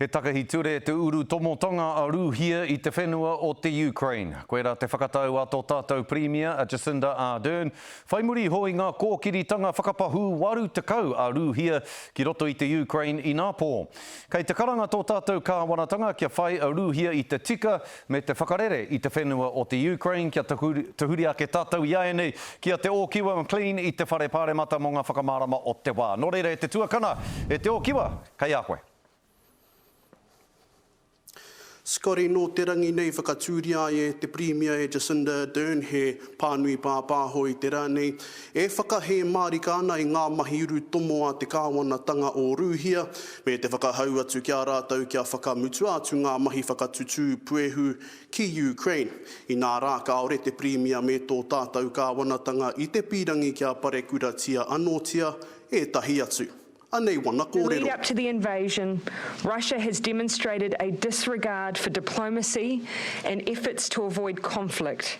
He takahi ture te urutomotanga a Rūhia i te whenua o te Ukraine. Koirā te whakatau a tō tātou Pirimia a Jacinda Ardern, whai muri iho i ngā kōkiritanga whakapahū 80 a Rūhia ki roto i te Ukraine inapō. Kei te karanga tō tātou kāwanatanga kia whai a Rūhia i te tika me te whakarere i te whenua o te Ukraine kia tahuri ake tātou iāianei ki a Te Ōkiwa McLean i te Whare Pāremata mō ngā whakamārama o te wā. Nō reira e te tuakana, e Te Ōkiwa, kei a koe. Scotty, nō te rangi nei whakatūria ai e te Pirimia e Jacinda Ardern he pānui pāpāho i te rā nei, e whakahē mārika ana i ngā mahi urutomo a te kāwanatanga o Rūhia, me te whakahau atu ki a rātou kia whakamutua atu ngā mahi whakatutū puehu ki Ukraine. Inā rā kāore te Pirimia me tō tātou kāwanatanga i te pīrangi kia parekuratia anōtia ētahi atu. Anei wana The lead kōrero. up to the invasion, Russia has demonstrated a disregard for diplomacy and efforts to avoid conflict,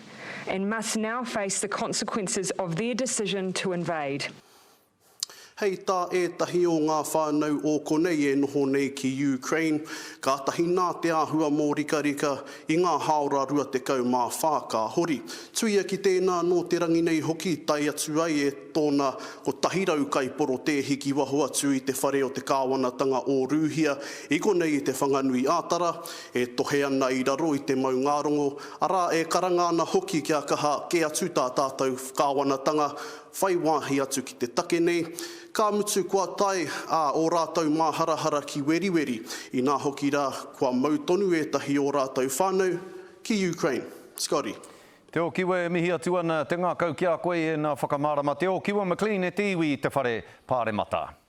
and must now face the consequences of their decision to invade. Hei tā ētahi o ngā whānau o konei e noho nei ki Ukraine, kātahi nā te āhua mōrikarika i ngā hāora 24 ka hori. Tuia ki tēnā nō te rangi nei hoki tae atu ai e tōna 100 kaiporotēhi ki waho atu i te whare o te kāwanatanga o Rūhia i konei i Te Whanganui-ā-Tara, e tohe ana i raro i te maungārongo, arā, e karanga ana hoki kia kaha kē atu tā tātou kāwanatanga whai wāhi atu ki te take nei. Ka mutu kua tae ā ō rātou māharahara ki Weriweri, inā hoki rā, kua mau tonu ētahi ō rātou whānau ki Ukraine. Scotty. Te Okiwa e mihi atu ana te ngākau ki a koe i ēnā whakamārama Te Okiwa McLean e te iwi i te whare Pāremata.